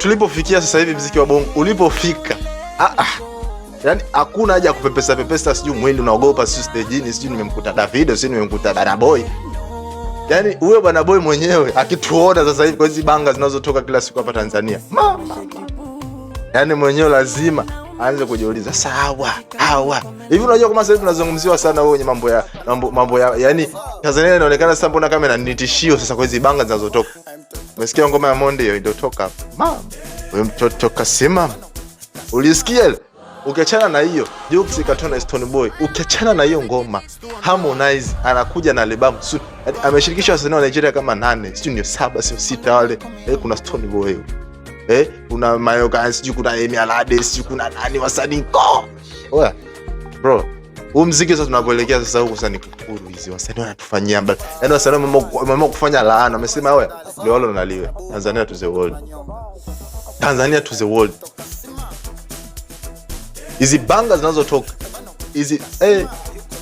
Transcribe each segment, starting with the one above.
Tulipofikia sasa hivi mziki wa bongo ulipofika, ah, ah. Yani hakuna haja ya kupepesa pepesa, sijui mwili unaogopa, sijui stejini, sijui nimemkuta Davido, sijui nimemkuta Burna Boy. Yani huyo Burna Boy mwenyewe akituona sasa hivi kwa hizi banga zinazotoka kila siku hapa Tanzania, mama, yani mwenyewe lazima aanze kujiuliza sasa, hawa hawa hivi. Unajua kama sasa hivi tunazungumziwa sana wewe kwenye mambo ya yani Tanzania inaonekana sasa, mbona kama inanitishio sasa kwa hizi banga zinazotoka. Umesikia ngoma ya Mondi hiyo iliyotoka? Mama, huyo mtoto kasimama. Ulisikia ile? Ukiachana na hiyo Jux ikatoa na Stone Boy, ukiachana na hiyo ngoma, Harmonize anakuja na albamu soon. Yaani ameshirikisha wasanii wa Nigeria kama nane, sijui ni saba, sio sita wale. Kuna Stone Boy. Kuna Mayoka, sijui kuna Emi Alade, sijui kuna nani wasanii ko. Oya, bro, huu mziki sasa tunapoelekea sasa huku sasa ni kukuru hizi wasanii wanatufanyia mbali. Yaani wasanii wameamua kufanya laana, wamesema oya, liwalo na liwe. Tanzania to the world. Tanzania to the world. Hizi banga zinazotoka hizi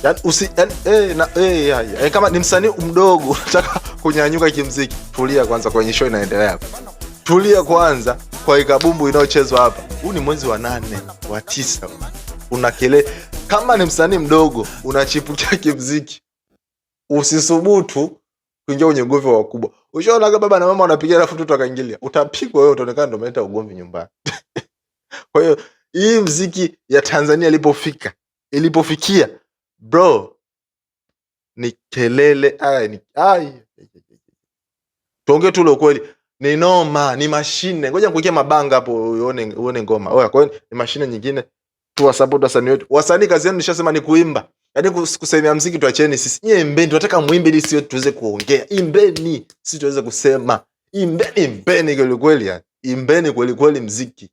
yani usi yani, na ya, ya. Kama ni msanii mdogo unataka kunyanyuka kimziki, tulia kwanza kwenye show inaendelea hapa. Tulia kwanza kwa ikabumbu inayochezwa hapa. Huu ni mwezi wa 8, wa 9. Una kele kama ni msanii mdogo unachipukia kimziki, usisubutu kuingia kwenye ugomvi wa wakubwa. Ushaona kama baba na mama wanapiga alafu mtoto akaingilia, utapigwa wewe, utaonekana ndio umeleta ugomvi nyumbani. Kwa hiyo hii mziki ya Tanzania ilipofikia bro, ni kelele. Ay, ni ay. Tuongee tu ule ukweli, ni noma, ni mashine. Ngoja nikuwekee mabanga hapo uone ngoma. Oya, kwa hiyo ni mashine nyingine. Tuwasupport wasanii wetu. Wasanii kazi yenu nishasema ni kuimba. Yaani kusemea mziki tuacheni sisi. Nyie imbeni, tunataka muimbe ili sisi tuweze kuongea. Imbeni, sisi tuweze kusema. Imbeni, imbeni kweli kweli yani. Imbeni kweli kweli mziki.